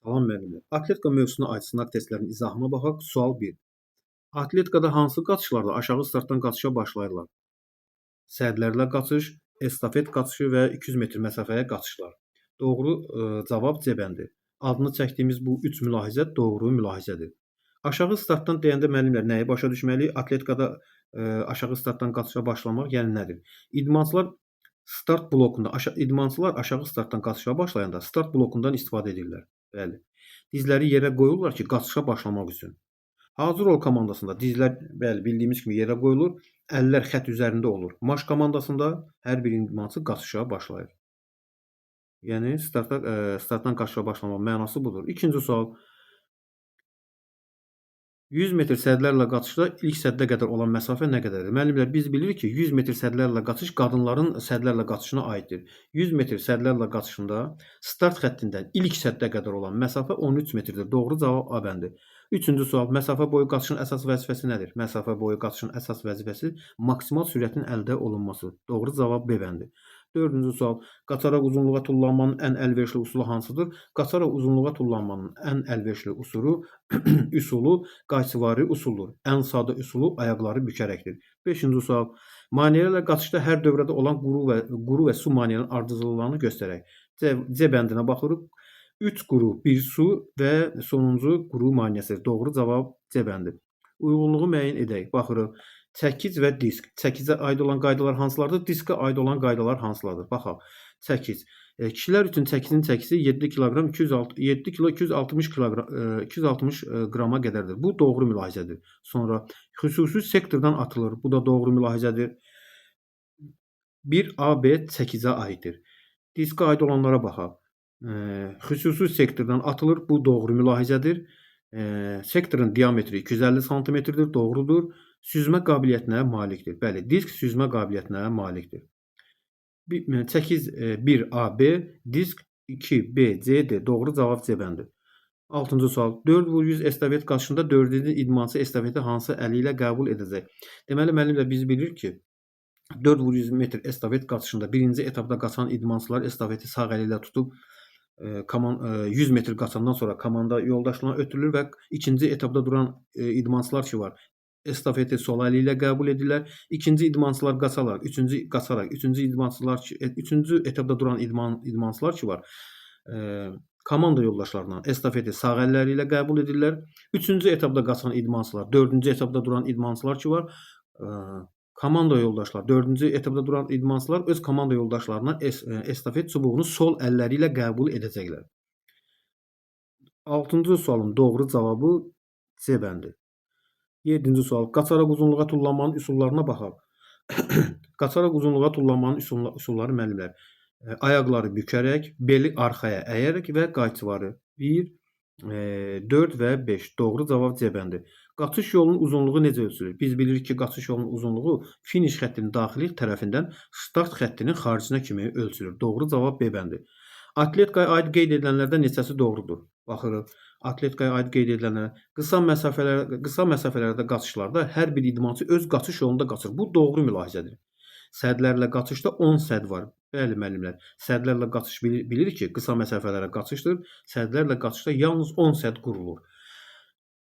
Salam müəllimlər. Atletika mövzusuna aid sınaq testlərinin izahına baxaq. Sual 1. Atletikada hansı qaçışlarda aşağı startdan qaçışa başlayırlar? Sədlərlə qaçış, estafet qaçışı və 200 metr məsafəyə qaçışlar. Doğru cavab C bəndi. Adını çəkdiyimiz bu 3 mülahizə doğru mülahizədir. Aşağı startdan deyəndə müəllimlər nəyi başa düşməliyik? Atletikada aşağı startdan qaçışa başlamaq, yəni nədir? İdmançılar start blokunda, idmançılar aşağı startdan qaçışa başlayanda start blokundan istifadə edirlər. Bəli. Dizləri yerə qoyurlar ki, qaçışa başlamaq üçün. Hazır ol komandasında dizlər, bəli, bildiyimiz kimi yerə qoyulur, əllər xətt üzərində olur. Marş komandasında hər bir idmançı qaçışa başlayır. Yəni startdan qaçışa başlamaq mənası budur. İkinci sual. 100 metr sədlərlə qaçışda ilk səddə qədər olan məsafə nə qədərdir? Müəllimlər, biz bilirik ki, 100 metr sədlərlə qaçış qadınların sədlərlə qaçışına aiddir. 100 metr sədlərlə qaçışında start xəttindən ilk səddə qədər olan məsafə 13 metrdir. Doğru cavab A bəndi. Üçüncü sual. Məsafə boyu qaçışın əsas vəzifəsi nədir? Məsafə boyu qaçışın əsas vəzifəsi maksimal sürətin əldə olunması. Doğru cavab B bəndi. Dördüncü sual. Qaçaraq uzunluğa tullanmanın ən əlverişli üsulu hansıdır? Qaçaraq uzunluğa tullanmanın ən əlverişli üsulu qayçıvari üsuldur. Ən sadə üsulu ayaqları bükərəkdir. Beşinci sual. Maneələrlə qaçışda hər dövrədə olan quru və su maneələrinin ardıcıllığını göstərək. C bəndinə baxırıq. 3 quru, 1 su və sonuncu quru maneəsi. Doğru cavab C bəndi. Uyğunluğu müəyyən edək. Baxırıq. Çəkic və disk. Çəkicə aid olan qaydalar hansılardır? Diskə aid olan qaydalar hansılardır? Baxaq. Çəkic. Kişilər üçün çəkicin çəkisi 7 kiloqram 206, 7 kilo 260 kiloqram, 260 qrama qədərdir. Bu doğru mülahizədir. Sonra xüsusi sektordan atılır. Bu da doğru mülahizədir. 1 AB çəkicə aiddir. Diskə aid olanlara baxaq. Xüsusi sektordan atılır. Bu doğru mülahizədir. Sektorun diametri 250 santimetrdir. Doğrudur. Süzmə qabiliyyətinə malikdir. Bəli, disk süzmə qabiliyyətinə malikdir. 8 1 AB, disk 2 B C D. Doğru cavab C bəndi. 6-cı sual. 4 vur 100 estafet qaçışında 4-cü idmançı estafeti hansı əli ilə qəbul edəcək? Deməli, müəllimlər, biz bilirik ki, 4 vur 100 metr estafet qaçışında birinci etapda qaçan idmançılar estafeti sağ əli ilə tutub 100 metr qaçandan sonra komanda yoldaşlarına ötürülür və ikinci etapda duran idmançılar ki var, estafeti sol əli ilə qəbul edirlər. İkinci idmançılar qaçarlar, üçüncü qaçaraq, üçüncü idmançılar ki, üçüncü etapda duran idmançılar ki var, komanda yoldaşlarından estafeti sağ əlləri ilə qəbul edirlər. Üçüncü etapda qaçan idmançılar, dördüncü etapda duran idmançılar ki var, komanda yoldaşlar, dördüncü etapda duran idmançılar öz komanda yoldaşlarına estafet çubuğunu sol əlləri ilə qəbul edəcəklər. Altıncı sualın doğru cavabı C bəndi. Yedinci sual. Qaçaraq uzunluğa tullanmanın üsullarına baxaq. Qaçaraq uzunluğa tullanmanın üsulları müəllimlər. Ayaqları bükərək, beli arxaya əyərək və qayçıvarı. 1, 4 və 5. Doğru cavab C bəndi. Qaçış yolunun uzunluğu necə ölçülür? Biz bilirik ki, qaçış yolunun uzunluğu finiş xəttinin daxili tərəfindən start xəttinin xaricinə kimi ölçülür. Doğru cavab B bəndi. Atletikaya aid qeyd edilənlərdən neçəsi doğrudur? Baxırıq. Atletikaya aid qeyd edilənlərə qısa məsafələrdə qaçışlarda hər bir idmançı öz qaçış yolunda qaçır. Bu doğru mülahizədir. Sədlərlə qaçışda 10 səd var. Bəli, müəllimlər. Sədlərlə qaçış bilirik ki, qısa məsafələrə qaçışdır. Sədlərlə qaçışda yalnız 10 səd qurulur.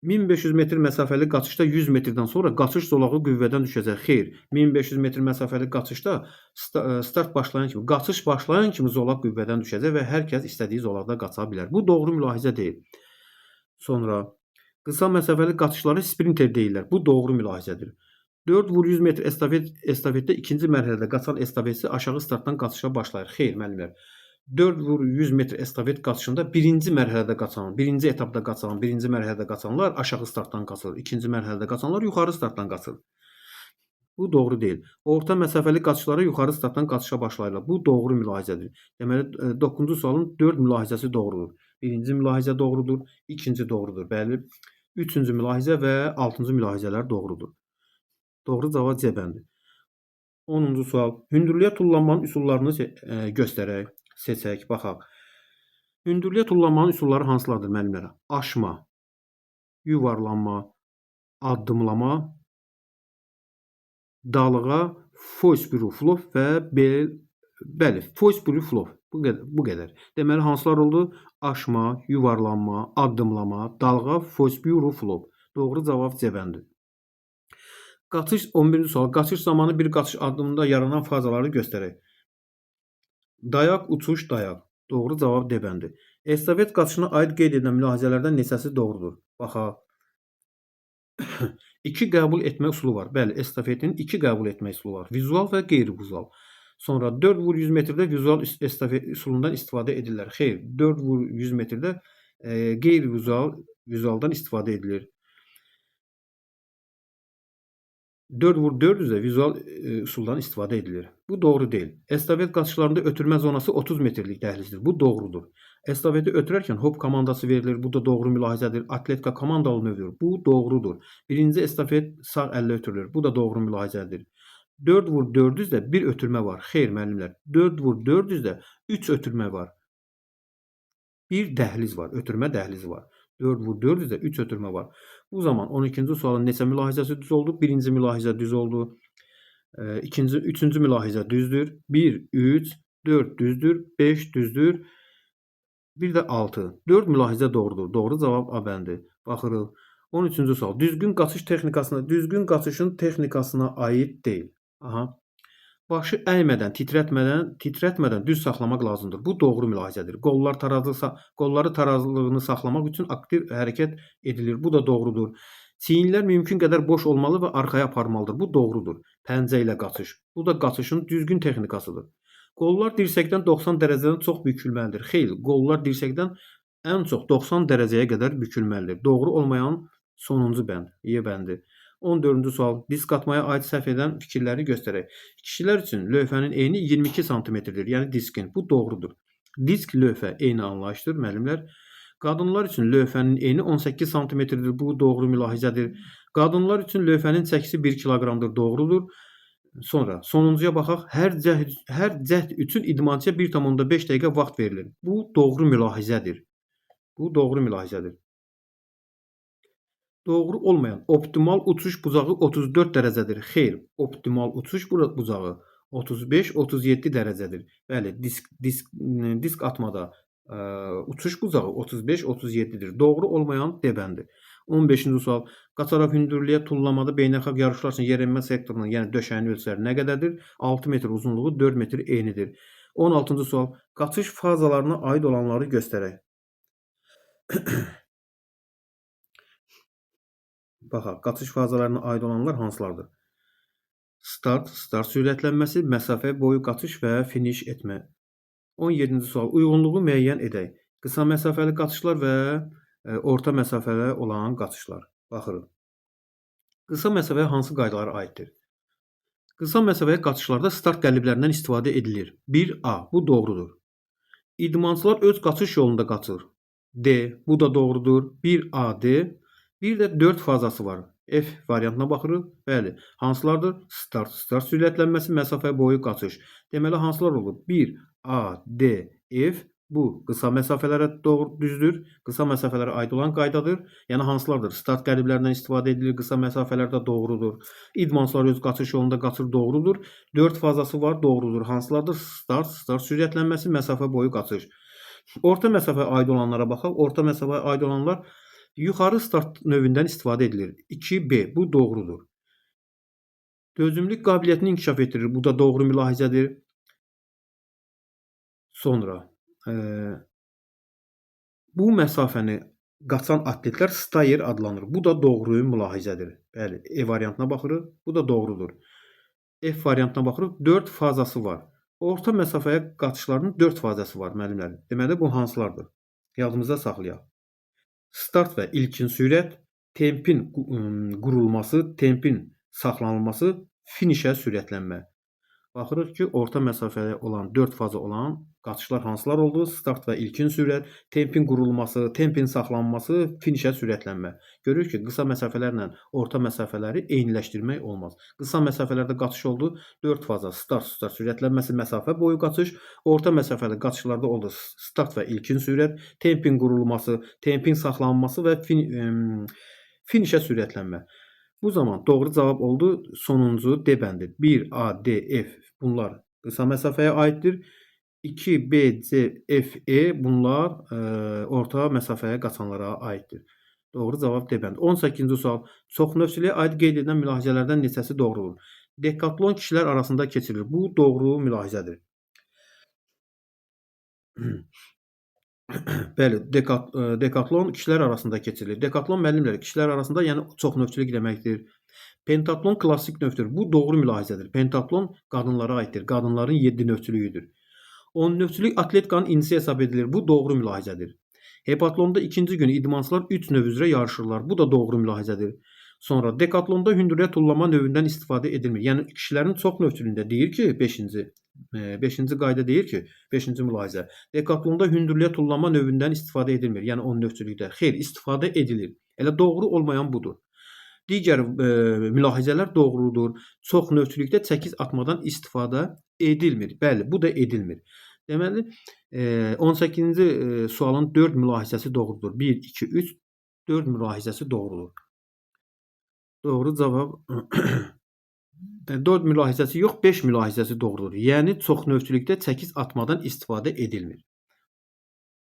1500 metr məsafəli qaçışda 100 metrdən sonra qaçış zolağı qüvvədən düşəcək. Xeyr, 1500 metr məsafəli qaçışda start başlayan kimi, qaçış başlayan kimi zolaq qüvvədən düşəcək və hər kəs istədiyi zolaqda qaça bilər. Bu doğru mülahizə deyil. Sonra qısa məsafəli qaçışları sprinter deyirlər. Bu doğru mülahizədir. 4 vur 100 metr estafetdə ikinci mərhələdə qaçan estafetçi aşağı startdan qaçışa başlayır. Xeyr, müəllimlər. 4 vur 100 metr estafet qaçışında birinci mərhələdə qaçan, birinci etapda qaçan, birinci mərhələdə qaçanlar aşağı startdan qaçır. İkinci mərhələdə qaçanlar yuxarı startdan qaçır. Bu doğru deyil. Orta məsafəli qaçışlara yuxarı startdan qaçışa başlayırlar. Bu doğru mülahizədir. Deməli, 9-cu sualın 4 mülahizəsi doğrudur. Birinci mülahizə doğrudur, ikinci doğrudur. Bəli, üçüncü mülahizə və altıncı mülahizələr doğrudur. Doğru cavab C bəndi. 10-cu sual. Hündürlüyə tullanmanın üsullarını göstərək, seçək, baxaq. Hündürlüyə tullanmanın üsulları hansılardır müəllimlər? Aşma, yuvarlanma, addımlama, dalığa, Fosbury flop və bel, bəli, Fosbury flop. Bu qədər. Bu qədər. Deməli hansılar oldu? Aşma, yuvarlanma, addımlama, dalğa, fosbiru, flop. Doğru cavab C bəndi. Qaçış 11-ci sual. Qaçış zamanı bir qaçış addımında yaranan fazaları göstərək. Dayaq, uçuş, dayaq. Doğru cavab D bəndi. Estafet qaçışına aid qeyd edilən mülahizələrdən neçəsi doğrudur? Baxaq. İki qəbul etmə üsulu var. Bəli, estafetin iki qəbul etmə üsulu var. Vizual və qeyri-vizual. Sonra 4 vur 100 metrdə vizual estafet üsulundan istifadə edirlər. Xeyr, 4 vur 100 metrdə qeyri-vizual vizualdan istifadə edilir. 4 vur 400-də vizual üsuldan istifadə edilir. Bu doğru deyil. Estafet qaçışlarında ötürmə zonası 30 metrlik dəhlizdir. Bu doğrudur. Estafeti ötürərkən hop komandası verilir. Bu da doğru mülahizədir. Atletika komandalı növdür. Bu doğrudur. Birinci estafet sağ əllə ötürülür. Bu da doğru mülahizədir. 4 vur 400-də bir ötürmə var. Xeyr müəllimlər. 4 vur 400-də 3 ötürmə var. Bir dəhliz var. Ötürmə dəhlizi var. 4 vur 400-də 3 ötürmə var. Bu zaman 12-ci sualın neçə mülahizəsi düz oldu? Birinci mülahizə düz oldu. İkinci, üçüncü mülahizə düzdür. 1, 3, 4 düzdür. 5 düzdür. Bir də 6. 4 mülahizə doğrudur. Doğru cavab A bəndi. Baxırıq. 13-cü sual. Düzgün qaçış texnikasına, düzgün qaçışın texnikasına aid deyil. Aha. Başı əymədən, titrətmədən düz saxlamaq lazımdır. Bu doğru mülahizədir. Qollar tarazlı, qolları tarazlığını saxlamaq üçün aktiv hərəkət edilir. Bu da doğrudur. Çiyinlər mümkün qədər boş olmalı və arxaya aparmalıdır. Bu doğrudur. Pəncə ilə qaçış. Bu da qaçışın düzgün texnikasıdır. Qollar dirsəkdən 90 dərəcədən çox bükülməlidir. Xeyr, qollar dirsəkdən ən çox 90 dərəcəyə qədər bükülməlidir. Doğru olmayan sonuncu bənd, Y bəndi. 14-cü sual. Disk atmaya aid səhv edən fikirləri göstərək. Kişilər üçün lövhənin eni 22 sm-dir, yəni diskin. Bu doğrudur. Disk lövhə eyni anlayışdır, müəllimlər. Qadınlar üçün lövhənin eni 18 sm-dir. Bu doğru mülahizədir. Qadınlar üçün lövhənin çəkisi 1 kiloqramdır. Doğrudur. Sonra sonuncuya baxaq. Hər cəhd üçün idmançıya 1,5 dəqiqə vaxt verilir. Bu doğru mülahizədir. Bu doğru mülahizədir. Doğru olmayan optimal uçuş bucağı 34 dərəcədir. Xeyr, optimal uçuş bucağı 35-37 dərəcədir. Bəli, disk atmada uçuş bucağı 35-37-dir. Doğru olmayan D bəndi. 15-ci sual. Qaçaraq hündürlüyə tullamada beynəlxalq yarışlar üçün yerənmə sektorunun, yəni döşəyin ölçüləri nə qədərdir? 6 metr uzunluğu, 4 metr enidir. 16-cı sual. Qaçış fazalarına aid olanları göstərək. Baxaq, qaçış fazalarına aid olanlar hansılardır? Start, start sürətlənməsi, məsafə boyu qaçış və finiş etmə. 17-ci sual. Uyğunluğu müəyyən edək. Qısa məsafəli qaçışlar və orta məsafəli olan qaçışlar. Baxırıq. Qısa məsafəyə hansı qaydalara aiddir? Qısa məsafəyə qaçışlarda start qəliblərindən istifadə edilir. 1A. Bu doğrudur. İdmançılar öz qaçış yolunda qaçır. D. Bu da doğrudur. 1A, D. Bir də 4 fazası var. F variantına baxırıq. Bəli. Hansılardır? Start, start sürətlənməsi, məsafə boyu qaçış. Deməli, hansılar olur? 1, A, D, F. Bu qısa məsafələrə doğru düzdür. Qısa məsafələrə aid olan qaydadır. Yəni hansılardır? Start qəliblərindən istifadə edilir. Qısa məsafələrdə doğrudur. İdmançılar öz qaçış yolunda qaçır, doğrudur. 4 fazası var, doğrudur. Hansılardır? Start, start sürətlənməsi, məsafə boyu qaçış. Orta məsafəyə aid olanlara baxaq. Orta məsafəyə aid olanlar yuxarı start növündən istifadə edilir. 2B. Bu doğrudur. Dözümlük qabiliyyətini inkişaf etdirir. Bu da doğru mülahizədir. Sonra bu məsafəni qaçan atletlər stayer adlanır. Bu da doğru mülahizədir. Bəli, E variantına baxırıq. Bu da doğrudur. F variantına baxırıq. 4 fazası var. Orta məsafəyə qaçışların 4 fazası var müəllimlər. Deməli, bu hansılardır? Yadımızda saxlayaq. Start və ilkin sürət, tempin qurulması, tempin saxlanılması, finişə sürətlənmə. Baxırıq ki, orta məsafədə olan 4 faza olan qaçışlar hansılar oldu? Start və ilkin sürət, tempin qurulması, tempin saxlanması, finişə sürətlənmə. Görürük ki, qısa məsafələrlə orta məsafələri eyniləşdirmək olmaz. Qısa məsafələrdə qaçış oldu 4 faza: start, start sürətlənməsi, məsafə boyu qaçış. Orta məsafəli qaçışlarda oldu start və ilkin sürət, tempin qurulması, tempin saxlanması və finişə sürətlənmə. Bu zaman doğru cavab oldu sonuncu D bəndi. 1, A, D, F bunlar qısa məsafəyə aiddir. 2, B, C, F, E bunlar orta məsafəyə qaçanlara aiddir. Doğru cavab D bəndi. 18-ci sual. Çoxnövçülüyə aid qeyd edilən mülahizələrdən neçəsi doğrudur? Dekatlon kişilər arasında keçirilir. Bu doğru mülahizədir. Bəli, dekatlon kişilər arasında keçirilir. Dekatlon müəllimlər kişilər arasında, yəni çoxnövçülük deməkdir. Pentatlon klassik növdür. Bu doğru mülahizədir. Pentatlon qadınlara aiddir. Qadınların 7 növçülüyüdür. 10 növçülük atletikanın incisi hesab edilir. Bu doğru mülahizədir. Hepatlonda ikinci gün idmançılar 3 növ üzrə yarışırlar. Bu da doğru mülahizədir. Sonra dekatlonda hündürlüyə tullama növündən istifadə edilmir. Yəni kişilərin çox növçülüyündə deyir ki, 5-ci qayda deyir ki, 5-ci mülahizə. Dekatlonda hündürlüyə tullama növündən istifadə edilmir. Yəni 10 növçülükdə. Xeyr, istifadə edilir. Elə doğru olmayan budur. Digər mülahizələr doğrudur. Çox növçülükdə çəkic atmadan istifadə edilmir. Bəli, bu da edilmir. Deməli, 18-ci sualın 4 mülahizəsi doğrudur. 1, 2, 3, 4 mülahizəsi doğrudur. Doğru cavab 4 mülahizəsi yox, 5 mülahizəsi doğrudur. Yəni çox növçülükdə çəkic atmadan istifadə edilmir.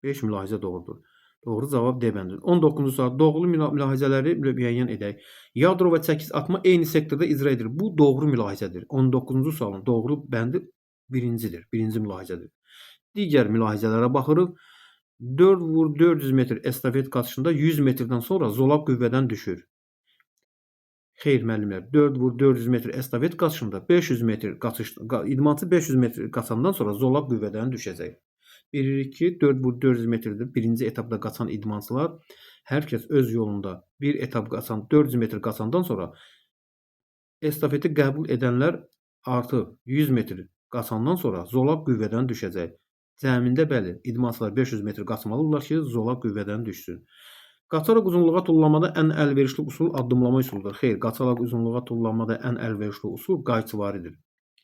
5 mülahizə doğrudur. Doğru cavab D bəndidir. 19-cu sual. Doğru mülahizələri müəyyən edək. Yadro və çəkic atma eyni sektorda icra edilir. Bu doğru mülahizədir. 19-cu sualın doğru bəndi birincidir. Birinci mülahizədir. Digər mülahizələrə baxırıq. 4 vur 400 metr estafet qaçışında 100 metrdən sonra zolaq qüvvədən düşür. Xeyr müəllimlər, 4 vur 400 metr estafet qaçışında 500 metr qaçış, idmançı 500 metr qaçandan sonra zolaq qüvvədən düşəcək. Bilirik ki, 4 vur 400 metrdir. Birinci etapda qaçan idmançılar hər kəs öz yolunda bir etap qaçan 400 metr qaçandan sonra estafeti qəbul edənlər artıq 100 metr qaçandan sonra zolaq qüvvədən düşəcək. Cəmində bəli, idmançılar 500 metr qaçmalıdırlar ki, zolaq qüvvədən düşsün. Qaçaraq uzunluğa tullanmada ən əlverişli usul addımlama üsuludur. Xeyr, qaçaraq uzunluğa tullanmada ən əlverişli usul qayçıvaridir.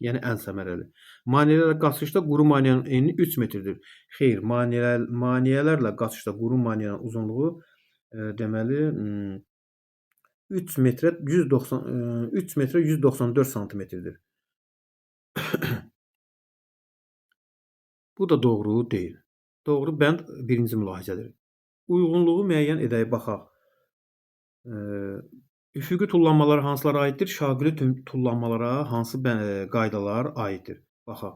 Yəni ən səmərəli. Maneələrlə qaçışda quru maneənin eni 3 metrdir. Xeyr, maneələrlə qaçışda quru maneənin uzunluğu deməli 3 metrə 190 3 metrə 194 santimetrdir. Bu da doğru deyil. Doğru bənd birinci mülahizədir. Uyğunluğu müəyyən edək, baxaq. Üfüqi tullanmalara hansılara aiddir? Şaquli tullanmalara hansı qaydalar aiddir? Baxaq.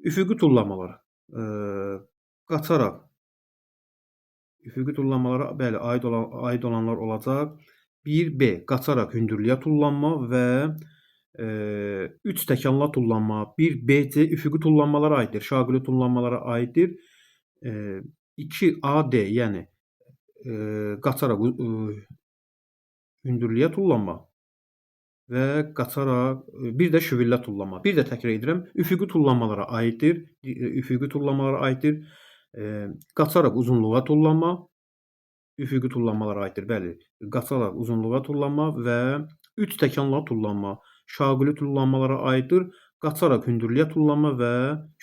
Üfüqi tullanmalar qaçaraq üfüqi tullanmalara bəli aid olanlar olacaq. 1B qaçaraq hündürlüyə tullanma və 3 təkanla tullanma. 1BC üfüqi tullanmalara aiddir. Şaquli tullanmalara aiddir. 2AD, yəni qaçaraq hündürlüyə tullanma və qaçaraq bir də şüvillə tullanma. Bir də təkrar edirəm, üfüqi tullanmalara aiddir. Üfüqi tullanmalara aiddir. Qaçaraq uzunluğa tullanma, üfüqi tullanmalara aiddir. Bəli, qaçaraq uzunluğa tullanma və 3 təkanla tullanma, şaquli tullanmalara aiddir. Qaçaraq hündürlüyə tullanma və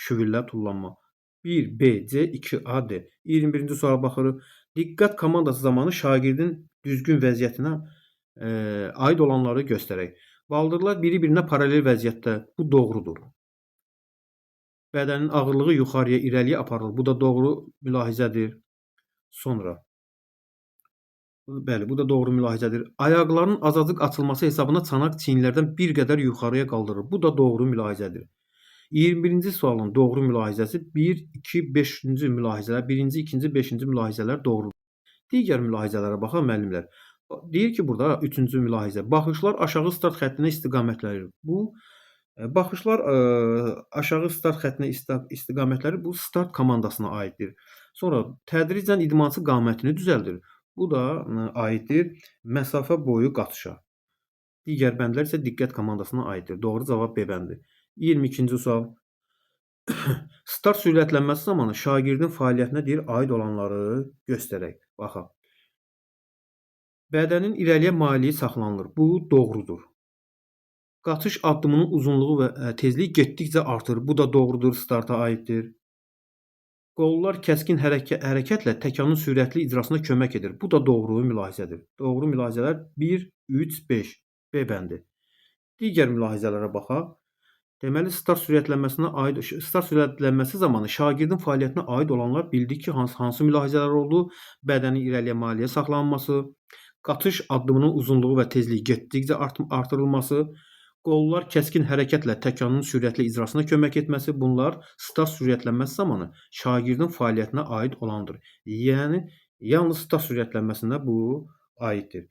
şüvillə tullanma. 1, B, C, 2, A, D. 21-ci suala baxırıq. Diqqət komandası zamanı şagirdin düzgün vəziyyətinə aid olanları göstərək. Baldırlar biri-birinə paralel vəziyyətdə. Bu doğrudur. Bədənin ağırlığı yuxarıya, irəliyə aparılır. Bu da doğru mülahizədir. Sonra. Bəli, bu da doğru mülahizədir. Ayaqların azacıq açılması hesabına çanaq çiyinlərdən bir qədər yuxarıya qaldırır. Bu da doğru mülahizədir. 21-ci sualın doğru mülahizəsi 1, 2, 5-ci mülahizələr, 1-ci, 2-ci, 5-ci mülahizələr doğrudur. Digər mülahizələrə baxaq müəllimlər. Deyir ki, burada 3-cü mülahizə. Baxışlar aşağı start xəttinə istiqamətlənir. Bu baxışlar aşağı start xəttinə istiqamətləri bu start komandasına aiddir. Sonra tədricən idmançı qamətini düzəldir. Bu da aiddir məsafə boyu qaçışa. Digər bəndlər isə diqqət komandasına aiddir. Doğru cavab B bəndi. 22-ci sual. Start sürətlənməsi zamanı şagirdin fəaliyyətinə deyir aid olanları göstərək. Baxaq. Bədənin irəliyə mailliyi saxlanılır. Bu doğrudur. Qaçış addımının uzunluğu və tezliyi getdikcə artır. Bu da doğrudur, starta aiddir. Qollar kəskin hərəkətlə təkanın sürətli icrasına kömək edir. Bu da doğru mülahizədir. Doğru mülahizələr 1, 3, 5. B bəndi. Digər mülahizələrə baxaq. Deməli, start sürətlənməsinə aid, start sürətlənməsi zamanı şagirdin fəaliyyətinə aid olanlar bildik ki, hansı mülahizələr oldu? Bədənin irəliyə maliyə saxlanılması, qaçış addımının uzunluğu və tezliyi getdikcə artırılması, qollar kəskin hərəkətlə təkanın sürətli icrasına kömək etməsi, bunlar start sürətlənməsi zamanı şagirdin fəaliyyətinə aid olandır. Yəni, yalnız start sürətlənməsinə bu aiddir.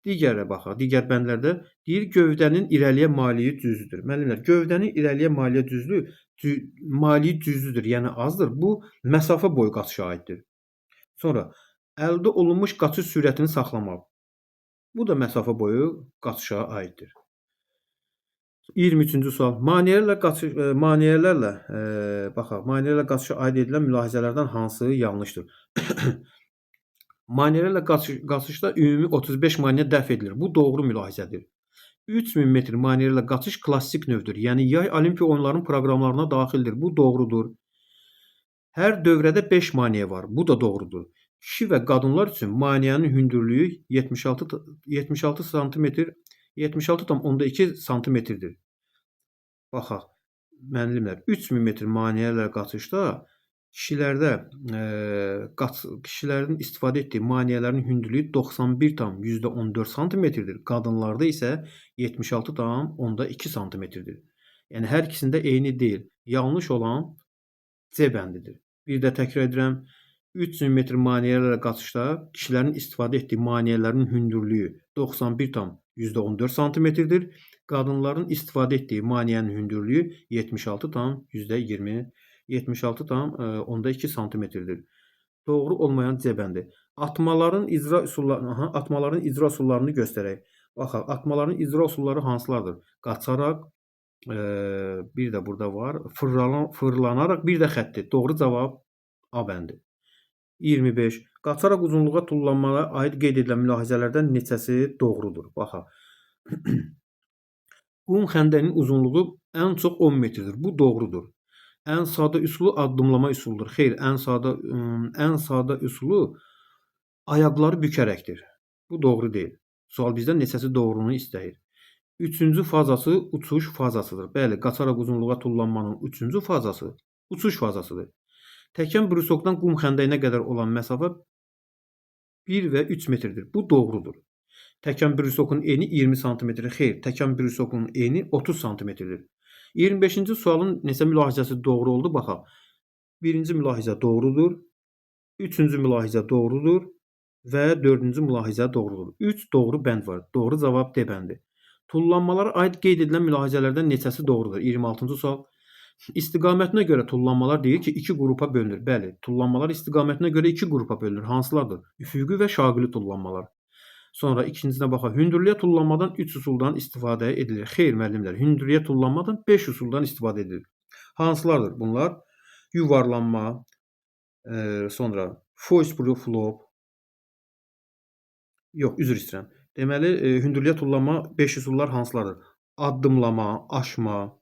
Digərə baxaq, digər bəndlərdə deyir, gövdənin irəliyə maliyyi cüzüdür. Müəllimlər, gövdənin irəliyə maliyyə cüzlü, maliyyi cüzüdür, yəni azdır. Bu, məsafə boyu qaçışa aiddir. Sonra, əldə olunmuş qaçış sürətini saxlamaq. Bu da məsafə boyu qaçışa aiddir. 23-cü sual. Maneələrlə qaçış, maneələrlə, baxaq, maneələrlə qaçışa aid edilən mülahizələrdən hansı yanlışdır? Maneələrlə qaçışda ümumi 35 maneə dəf edilir. Bu doğru mülahizədir. 3000 metr maneələrlə qaçış klassik növdür. Yəni yay Olimpiya oyunlarının proqramlarına daxildir. Bu doğrudur. Hər dövrədə 5 maneə var. Bu da doğrudur. Kişi və qadınlar üçün maneənin hündürlüyü 76 santimetr, 76,2 santimetrdir. Baxaq, müəllimlər, 3000 metr maneələrlə qaçışda kişilərin istifadə etdiyi maneələrin hündürlüyü 91,14 santimetrdir. Qadınlarda isə 76,2 santimetrdir. Yəni, hər ikisində eyni deyil. Yanlış olan C bəndidir. Bir də təkrar edirəm, 3000 metr maneələrlə qaçışda kişilərin istifadə etdiyi maneələrin hündürlüyü 91,14 santimetrdir. Qadınların istifadə etdiyi maneənin hündürlüyü 76,2 santimetrdir. Doğru olmayan C bəndi. Atmaların icra üsullarını, aha, atmaların icra üsullarını göstərək. Baxaq, atmaların icra üsulları hansılardır? Qaçaraq, bir də burada var, fırlanaraq, bir də xətti. Doğru cavab A bəndi. 25. Qaçaraq uzunluğa tullanmaya aid qeyd edilən mülahizələrdən neçəsi doğrudur? Baxaq. Qum xəndəyinin uzunluğu ən çox 10 metrdir. Bu doğrudur. Ən sadə üsulu addımlama üsuludur. Xeyr, ən sadə üsulu ayaqları bükərəkdir. Bu doğru deyil. Sual bizdən neçəsi doğrunu istəyir. Üçüncü fazası uçuş fazasıdır. Bəli, qaçaraq uzunluğa tullanmanın üçüncü fazası uçuş fazasıdır. Təkən brusokdan qum xəndəyinə qədər olan məsafə 1 və 3 metrdir. Bu doğrudur. Təkən brusokun eni 20 santimetrdir. Xeyr, təkən brusokun eni 30 santimetrdir. 25-ci sualın neçə mülahizəsi doğru oldu? Baxaq. Birinci mülahizə doğrudur. Üçüncü mülahizə doğrudur. Və dördüncü mülahizə doğrudur. 3 doğru bənd var. Doğru cavab D bəndi. Tullanmalara aid qeyd edilən mülahizələrdən neçəsi doğrudur? 26-cı sual. İstiqamətinə görə tullanmalar deyir ki, 2 qrupa bölünür. Bəli, tullanmalar istiqamətinə görə 2 qrupa bölünür. Hansılardır? Üfüqi və şaqili tullanmalar. Sonra ikincisinə baxaq. Hündürlüyə tullanmadan 3 üsuldan istifadə edilir. Xeyr, müəllimlər, hündürlüyə tullanmadan 5 üsuldan istifadə edilir. Hansılardır bunlar? Yuvarlanma, sonra Foisbro flop. Yox, üzr istəyirəm. Deməli, hündürlüyə tullanma 5 üsullar hansılardır? Addımlama, aşma.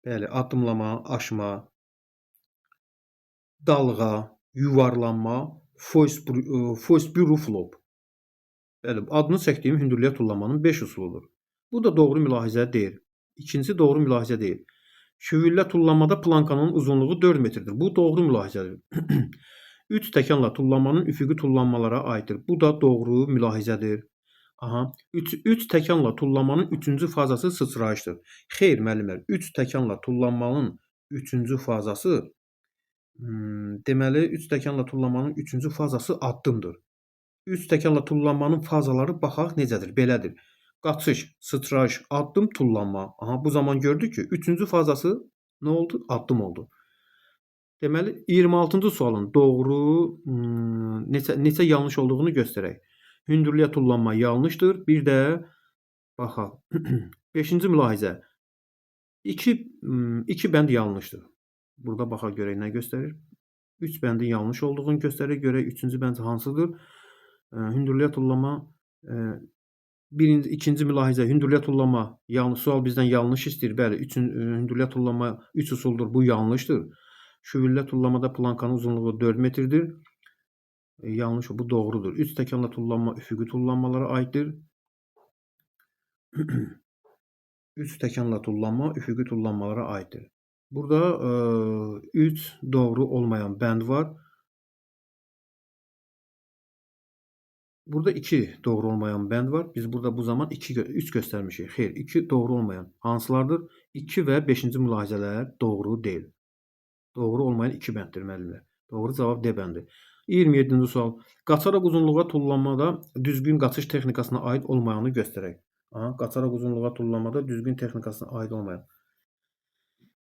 Bəli, addımlama, aşma, dalğa, yuvarlanma, Foisbro flop. Bəli, adını çəkdiyim hündürlüyə tullanmanın 5 üsuludur. Bu da doğru mülahizə deyil. İkincisi doğru mülahizə deyil. Şüvüllə tullanmada plankanın uzunluğu 4 metrdir. Bu doğru mülahizədir. 3 təkanla tullanmanın üfüqi tullanmalara aiddir. Bu da doğru mülahizədir. Aha, 3 təkanla tullanmanın 3-cü fazası sıçrayışdır. Xeyr, müəllimlər, 3 təkanla tullanmanın 3-cü fazası, deməli, 3 təkanla tullanmanın 3-cü fazası addımdır. 3 təkanla tullanmanın fazaları baxaq necədir? Belədir. Qaçış, sıçrayış, addım, tullanma. Aha, bu zaman gördük ki, 3-cü fazası nə oldu? Addım oldu. Deməli, 26-cı sualın doğru, neçə yanlış olduğunu göstərək. Hündürlüyə tullanma yanlışdır. Bir də baxaq. 5-ci mülahizə. İki bənd yanlışdır. Burada baxaq görək nə göstərir. 3 bəndin yanlış olduğunu göstərir. Görək 3-cü bənd hansıdır? Hündürlüyə tullanma, birinci, ikinci mülahizə hündürlüyə tullanma yanlış, sual bizdən yanlış istəyir. Bəli, hündürlüyə tullanma 3 üsuldur. Bu yanlışdır. Şüvüllə tullanmada plankanın uzunluğu 4 metrdir. Yanlış, bu doğrudur. 3 təkanla tullanma üfüqi tullanmalara aiddir. 3 təkanla tullanma üfüqi tullanmalara aiddir. Burada 3 doğru olmayan bənd var. Burada 2 doğru olmayan bənd var. Biz burada bu zaman 3 göstərmişik. Xeyr, 2 doğru olmayan hansılardır? 2 və 5-ci mülahizələr doğru deyil. Doğru olmayan 2 bənddir müəllimlər. Doğru cavab D bəndi. 27-ci sual. Qaçaraq uzunluğa tullanmada düzgün qaçış texnikasına aid olmayanı göstərək. Aha, qaçaraq uzunluğa tullanmada düzgün texnikasına aid olmayan.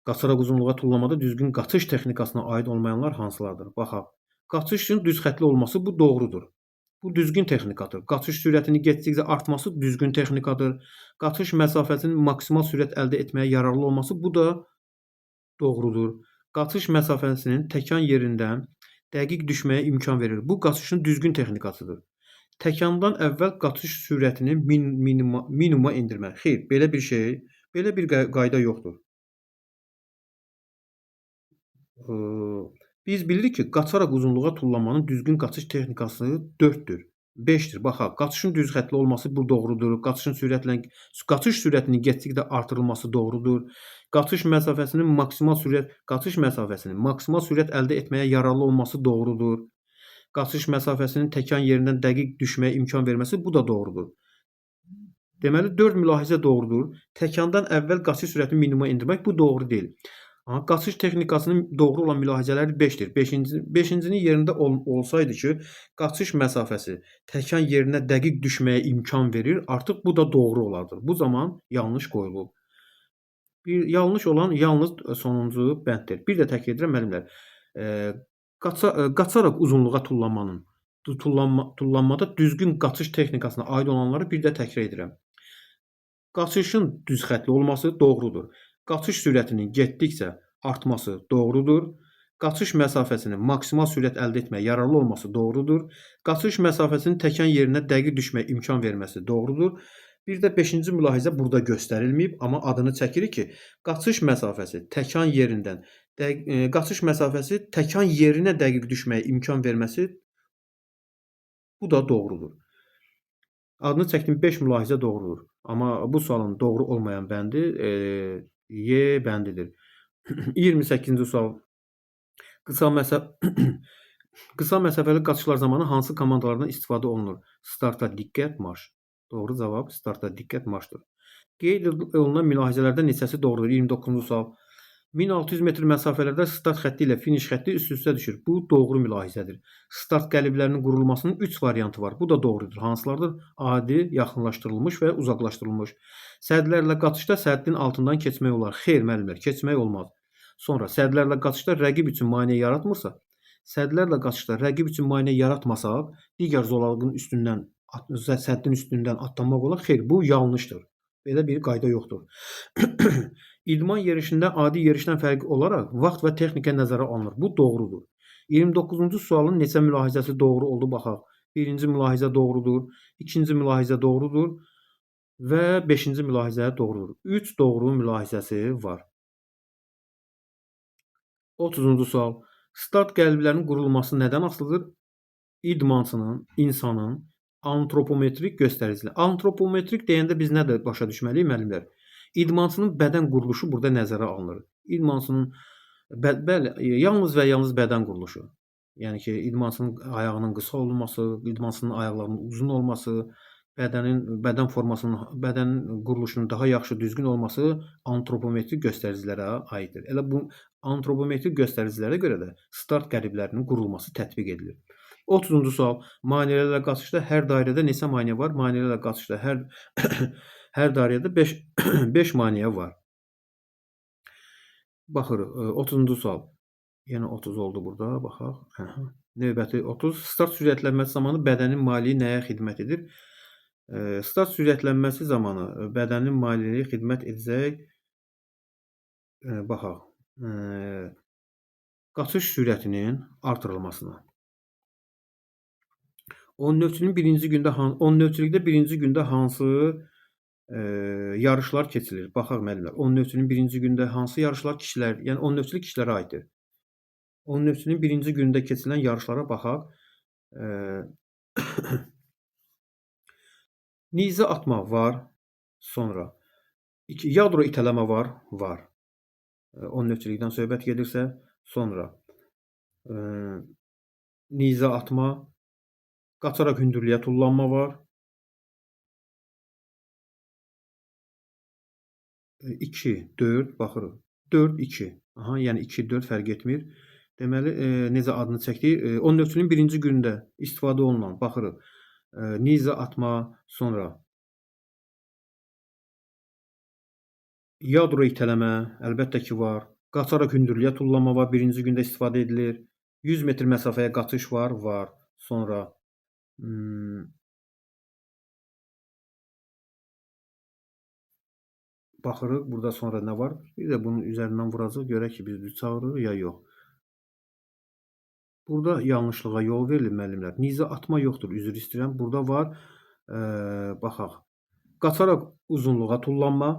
Qaçaraq uzunluğa tullanmada düzgün qaçış texnikasına aid olmayanlar hansılardır? Baxaq. Qaçışın düz xətli olması bu doğrudur. Bu düzgün texnikadır. Qaçış sürətini getdikcə artması düzgün texnikadır. Qaçış məsafəsinin maksimal sürət əldə etməyə yararlı olması bu da doğrudur. Qaçış məsafəsinin təkan yerindən dəqiq düşməyə imkan verir. Bu qaçışın düzgün texnikasıdır. Təkandan əvvəl qaçış sürətini minimuma endirmək. Xeyr, belə bir şey, belə bir qayda yoxdur. Biz bilirik ki, qaçaraq uzunluğa tullanmanın düzgün qaçış texnikası 4-dür, 5-dir. Baxaq, qaçışın düz xətli olması bu doğrudur. Qaçış sürətinin getdikcə artırılması doğrudur. Qaçış məsafəsinin maksimal sürət əldə etməyə yararlı olması doğrudur. Qaçış məsafəsinin təkan yerindən dəqiq düşməyə imkan verməsi bu da doğrudur. Deməli, 4 mülahizə doğrudur. Təkandan əvvəl qaçış sürətini minimuma endirmək bu doğru deyil. Qaçış texnikasının doğru olan mülahizələri 5-dir. Beşincinin yerində olsaydı ki, qaçış məsafəsi təkan yerinə dəqiq düşməyə imkan verir, artıq bu da doğru olardı. Bu zaman yanlış qoyulub. Yanlış olan yalnız sonuncu bənddir. Bir də təkrar edirəm müəllimlər. Qaçaraq uzunluğa tullanmada düzgün qaçış texnikasına aid olanları bir də təkrar edirəm. Qaçışın düz xətli olması doğrudur. Qaçış sürətinin getdikcə artması doğrudur. Qaçış məsafəsinin maksimal sürət əldə etməyə yararlı olması doğrudur. Qaçış məsafəsinin təkan yerinə dəqiq düşməyə imkan verməsi doğrudur. Bir də 5-ci mülahizə burada göstərilməyib, amma adını çəkirik ki, qaçış məsafəsi təkan yerindən, qaçış məsafəsi təkan yerinə dəqiq düşməyə imkan verməsi bu da doğrudur. Adını çəkdim 5 mülahizə doğrudur. Amma bu sualın doğru olmayan bəndi Y bəndidir. 28-ci sual. Qısa məsafəli qaçışlar zamanı hansı komandalardan istifadə olunur? Starta diqqət marş. Doğru cavab starta diqqət marşdır. Qeyd olunan mülahizələrdən neçəsi doğrudur? 29-cu sual. 1600 metr məsafələrdə start xətti ilə finiş xətti üst-üstə düşür. Bu doğru mülahizədir. Start qəliblərinin qurulmasının 3 variantı var. Bu da doğrudur. Hansılardır? Adi, yaxınlaşdırılmış və uzaqlaşdırılmış. Sədlərlə qaçışda səddin altından keçmək olar. Xeyr, müəllimlər, keçmək olmaz. Sonra sədlərlə qaçışda rəqib üçün maneə yaratmırsa, sədlərlə qaçışda rəqib üçün maneə yaratmasaq, digər zolağın üstündən, səddin üstündən atlanmaq olar. Xeyr, bu yanlışdır. Belə bir qayda yoxdur. İdman yerişində adi yerişdən fərqli olaraq vaxt və texnika nəzərə alınır. Bu doğrudur. 29-cu sualın neçə mülahizəsi doğru oldu baxaq. Birinci mülahizə doğrudur, ikinci mülahizə doğrudur və beşinci mülahizə doğrudur. 3 doğru mülahizəsi var. 30-cu sual. Start qəliblərinin qurulması nədən asılıdır? İdmançının, insanın antropometrik göstəriciləri. Antropometrik deyəndə biz nə də başa düşməliyik müəllimlər? İdmançının bədən quruluşu burada nəzərə alınır. İdmançının bəli, yalnız və yalnız bədən quruluşu. Yəni ki, idmançının ayağının qısa olması, idmançının ayaqlarının uzun olması, bədən formasının, bədən quruluşunun daha yaxşı, düzgün olması antropometrik göstəricilərə aiddir. Elə bu antropometrik göstəricilərə görə də start qəliblərinin qurulması tətbiq edilir. 30-cu sual. Maneələrlə qaçışda hər dairədə neçə maneə var? Maneələrlə qaçışda hər dairədə 5 maneə var. Baxırıq, 30-cu sual. Yəni 30 oldu burada, baxaq. Aha. Növbəti 30. Start sürətlənməsi zamanı bədənin maliyyi nəyə xidmət edir? Start sürətlənməsi zamanı bədənin maliyyi xidmət edəcək. Baxaq. Qaçış sürətinin artırılmasına. 10 növçülüyün birinci gündə, 10 növçülükdə birinci gündə hansı yarışlar keçilir? Baxaq müəllimlər. 10 növçülüyün birinci gündə hansı yarışlar kişilər, yəni 10 növçülük kişilərə aiddir. 10 növçülüyün birinci gündə keçilən yarışlara baxaq. Nizə atmaq var. Sonra 2 yadro itələmə var, var. 10 növçilikdən söhbət gedirsə, sonra nizə atma, qaçaraq hündürlüyə tullanma var. 2, 4, baxırıq. 4, 2. Aha, yəni 2, 4 fərq etmir. Deməli, necə adını çəkdik? 10 növçülüyün birinci günündə istifadə olunan, baxırıq. Nizə atma, sonra yadro itələmə, əlbəttə ki var. Qaçaraq hündürlüyə tullanma var, birinci gündə istifadə edilir. 100 metr məsafəyə qaçış var, var. Sonra baxırıq, burada sonra nə var? Bir də bunun üzərindən vuracaq, görək ki, biz düz çağırırıq ya yox. Burada yanlışlığa yol verilir müəllimlər. Nizə atma yoxdur, üzr istəyirəm. Burada var, baxaq. Qaçaraq uzunluğa tullanma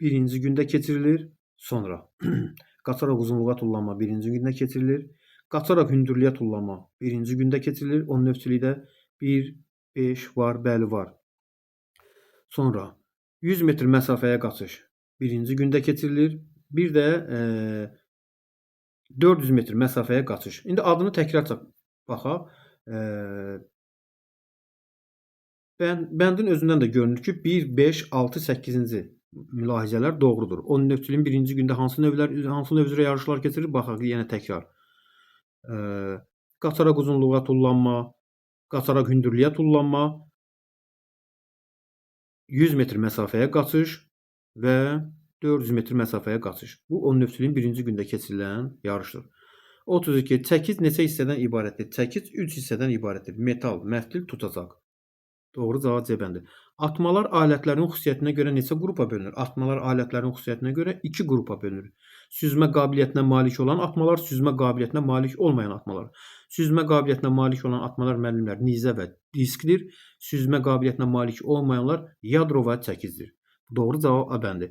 birinci gündə keçirilir. Sonra qaçaraq uzunluğa tullanma birinci gündə keçirilir. Qaçaraq hündürlüyə tullanma birinci gündə keçirilir. 10 növçilikdə 1, 5 var, bəli var. Sonra 100 metr məsafəyə qaçış birinci gündə keçirilir. Bir də 400 metr məsafəyə qaçış. İndi adını təkrar baxaq. Bəndin özündən də görünür ki, 1, 5, 6, 8-ci mülahizələr doğrudur. 10 növçülüyün birinci gündə hansı növlər, hansı növ üzrə yarışlar keçirilir? Baxaq yenə təkrar. Qaçaraq uzunluğa tullanma, qaçaraq hündürlüyə tullanma, 100 metr məsafəyə qaçış və 400 metr məsafəyə qaçış. Bu 10 növçülüyün birinci gündə keçirilən yarışdır. 32. Çəkic neçə hissədən ibarətdir? Çəkic 3 hissədən ibarətdir. Metal, məftil, tutacaq. Doğru cavab C bəndi. Atmalar alətlərinin xüsusiyyətinə görə neçə qrupa bölünür? Atmalar alətlərinin xüsusiyyətinə görə 2 qrupa bölünür. Süzmə qabiliyyətinə malik olan atmalar, süzmə qabiliyyətinə malik olmayan atmalar. Süzmə qabiliyyətinə malik olan atmalar müəllimlər nizə və diskdir. Süzmə qabiliyyətinə malik olmayanlar yadro və çəkicdir. Doğru cavab A bəndi.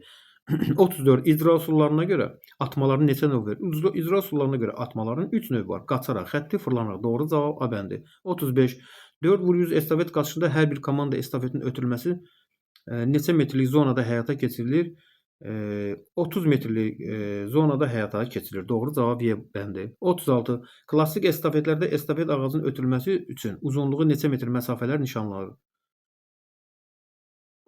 34. İcra üsullarına görə atmaların neçə növü var? İcra üsullarına görə atmaların 3 növü var. Qaçaraq, xətti, fırlanaraq. Doğru cavab A bəndi. 35. 4 vur 100 estafet qaçışında hər bir komanda estafetin ötürülməsi neçə metrlik zonada həyata keçirilir? 30 metrlik zonada həyata keçirilir. Doğru cavab Y bəndi. 36. Klassik estafetlərdə estafet ağacının ötürülməsi üçün uzunluğu neçə metr məsafələr nişanlanır?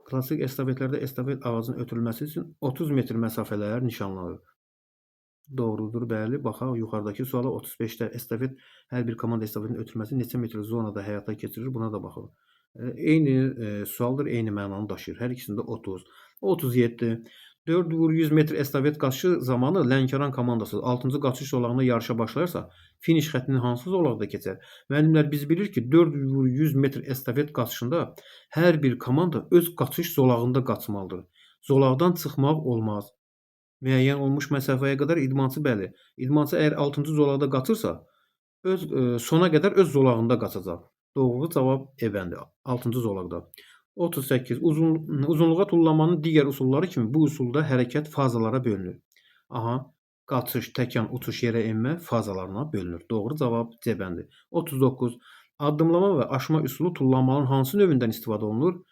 Klassik estafetlərdə estafet ağacının ötürülməsi üçün 30 metr məsafələr nişanlanır. Doğrudur, bəli. Baxaq yuxarıdakı suala 35-də estafet hər bir komanda estafetin ötürülməsi neçə metr zonada həyata keçirilir? Buna da baxaq. Eyni sualdır, eyni mənanı daşıyır. Hər ikisində 30. 37. 4 vur 100 metr estafet qaçışı zamanı Lənkəran komandası 6-cı qaçış zolağında yarışa başlayarsa, finiş xəttinin hansı zolaqda keçər? Müəllimlər, biz bilirik ki, 4 vur 100 metr estafet qaçışında hər bir komanda öz qaçış zolağında qaçmalıdır. Zolaqdan çıxmaq olmaz. Müəyyən olmuş məsafəyə qədər idmançı, bəli. İdmançı əgər 6-cı zolaqda qaçırsa, öz sona qədər öz zolağında qaçacaq. Doğru cavab E bəndi, 6-cı zolaqda. 38. Uzunluğa tullanmanın digər üsulları kimi bu üsulda hərəkət fazalara bölünür. Aha, qaçış, təkan, uçuş, yerə enmə fazalarına bölünür. Doğru cavab C bəndi. 39. Addımlama və aşma üsulu tullanmanın hansı növündən istifadə olunur?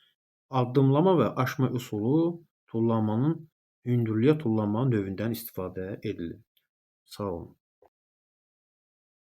Addımlama və aşma üsulu tullanmanın hündürlüyə tullanma növündən istifadə edilir. Sağ olun.